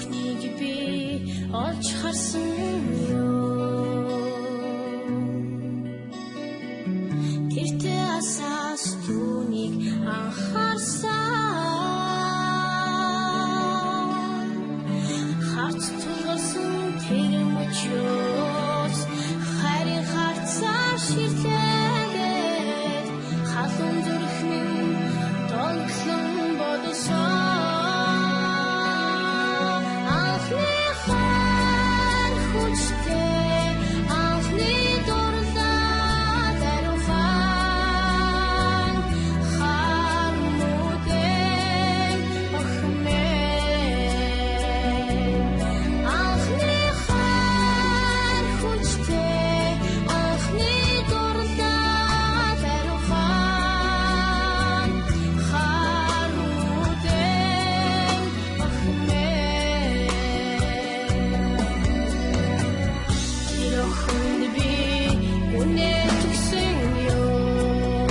охиныг би олж харсан юм. Тэртээ асаас түүнийг анхаарсан. Харц тулгарсан тэр мөчөөс харин харцаар ширлээгээд халуун зүрх минь донтлон бодсон. Анхны хайр хүчтэй, анхны дурлал ариухан, хар нүдэн охин минь. Анхны хайр хүчтэй, анхны дурлал ариухан, хар нүдэн охин минь. Тэр охинд би үнэ төгсөн юм.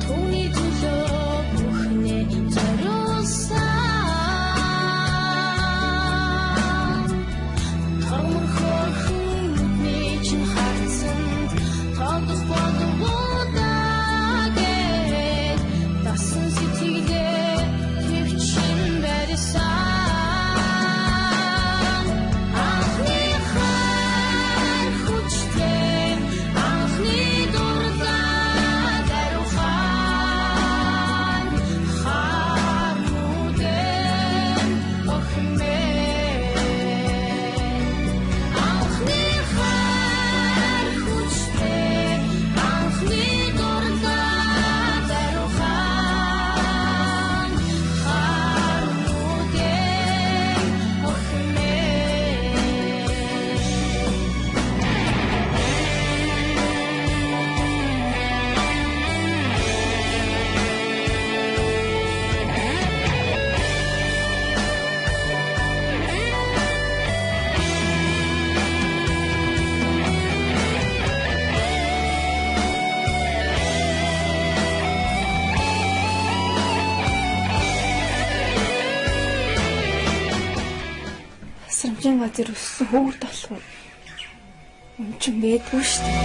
Түүний төлөө бүхнээ зориулсан. Тормор хөөрхөн нүдний чинь харцанд тоодох боловудаа гээд дасан сэтгэлээ төвчин барьсан. Анхны хайр хүчтэй, анхны дурлал ариухан, хар нүдэн охин минь. Анхны хайр хүчтэй, анхны дурлал ариухан, хар нүдэн охин минь. Срамжин газар өссөн хөөгд болох юм. Юм чинь байдгүй шүү дээ.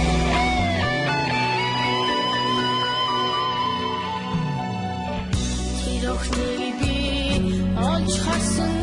Тэр охиныг би олж харсан.